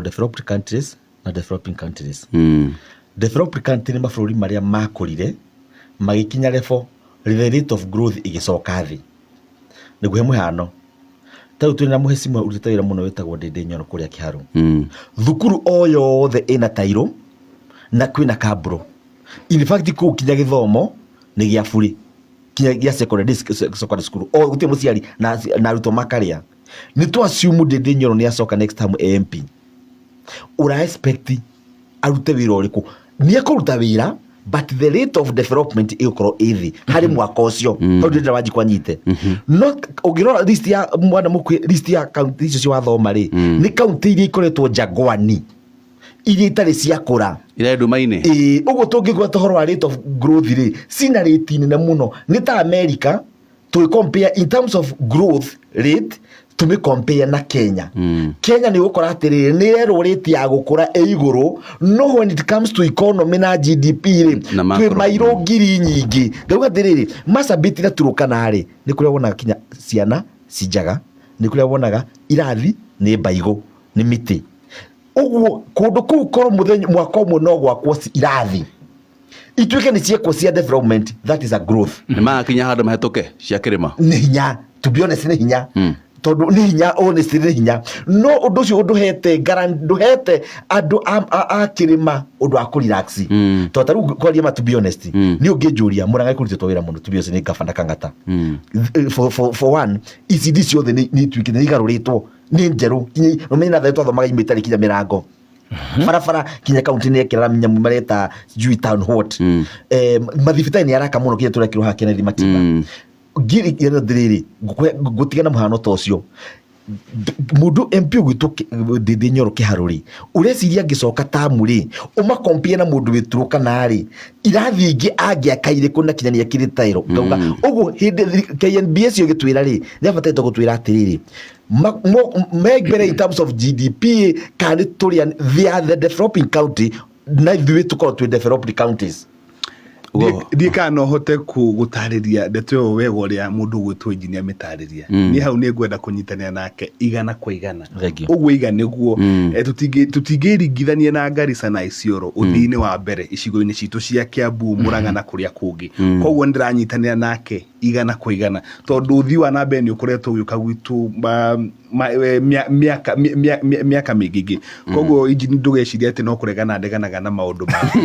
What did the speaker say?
Developed countries na developing countries. Developed country nĩ mabũrũri marĩa makũrire magĩkinya level the rate of growth ĩgĩcoka thĩ. Nĩguo he mũhano, ta rĩu twĩna mũhecimwa ũrutĩte wĩra mũno wĩtagwo Ndĩndĩ Nyoro kũrĩa Kĩharũ. Thukuru o yothe ĩna tairũ na kwĩna kabro. In fact kũu kinya gĩthomo nĩ gĩa burĩ, kinya gĩa secondary, secondary school. O gũtirĩ mũciari na arutwo makarĩa. Nĩ tũ assume Ndĩndĩ Nyoro nĩ acoka next time MP. Ũra expect arute wĩra ũrĩkũ? Nĩ ekũruta wĩra, but the rate of development ĩgũkorwo ĩ thĩ harĩ mwaka ũcio. Hau ndĩrenda Wanjikũ anyite. No ũngĩrora list ya mwana mũkuhĩ, list ya kaunti icio cia wathoma rĩ, nĩ kaunti iria ikoretwo njagwani, iria itarĩ ciakũra. Ira nduma-inĩ. Ĩĩ, ũguo tũngĩgweta ũhoro wa rate of growth rĩ, cina rate nene mũno. Nĩ ta America tũgĩ compare in terms of growth rate, tũmĩ compare na Kenya. Kenya nĩ ũgũkora atĩrĩrĩ, nĩ ĩrerwo rate ya gũkũra ĩ igũrũ, no when it comes to economy na GDP rĩ, Na macro. Twĩ mairũ ngiri nyingĩ. Ngauga atĩrĩrĩ, Marsabit na Turkana rĩ, nĩ kũrĩa wonaga kinya ciana ci njaga, nĩ kũrĩa wonaga irathi nĩ mbaigũ, nĩ mĩtĩ. Ũguo kũndũ kũu korwo mũthenya mwaka ũmwe no gwakwo irathi ituĩke nĩ ciekwo cia development, that is a growth. Nĩ magakinya handũ mahĩtũke cia kĩrĩma. Nĩ hinya, to be honest, nĩ hinya. Tondũ nĩ hinya, honestly nĩ hinya, no ũndũ ũcio ndũhete ndũhete andũ a kĩrĩma ũndũ wa kũrelax. Tondũ ta rĩu kwaria ma, to be honest, nĩ ũngĩnjũria Mũrang'a ĩkũrutĩtwo wĩra mũno, to be honest, nĩ gabana Kang'ata. For one, ECD ciothe nĩ ituĩkĩte nĩ igarũrĩtwo, nĩ njerũ. Kinya ũmenye na twathomaga imwe itarĩ kinya mĩrango, barabara kinya kaunti nĩ ekĩra nyamũ mareta sijui town what. Mathibitarĩ nĩ araka mũno, kinya tũrekĩrwo haha Kenneth Matimba. Ngiri rĩrĩ ngũtigana mũhano ta ũcio, mũndũ MP ũgwĩtwo Ndĩndĩ Nyoro Kĩharũ rĩ, ũreciria angĩcoka tamu rĩ, ũmakompie na mũndũ wĩ Turkana rĩ, irathi ingĩ angĩaka irĩkũ na kinya nĩekĩrĩte tairo? Ngauga ũguo hĩndĩ KNBS ĩgĩtwĩra rĩ, nĩabatarĩte gũtwĩra atĩrĩrĩ, me mbere in terms of GDP kana nĩ tũrĩa they are the developing county na ithuĩ tũkorwo twĩ developed counties. Ndiĩ kana no hote gũtarĩria ndeto ĩyo wega ũrĩa mũndũ ũgwĩtwo engineer amĩtarĩria. Niĩ hau nĩ ngwenda kũnyitanĩra nake 100%. Thank you. Ũguo iga nĩguo. Tũtingĩringithania na Garissa na Isiolo ũthii-inĩ wa mbere icigo-inĩ citũ cia Kiambu, Murang'a na kũrĩa kũngĩ. Koguo nĩndĩranyitanĩra nake 100% tondũ ũthii wa na mbere nĩ ũkoretwo ũgĩũka gwitũ mĩaka mĩingĩ ingĩ. Koguo engineer, ndũgecirie atĩ no kũregana ndeganaga na maũndũ maku.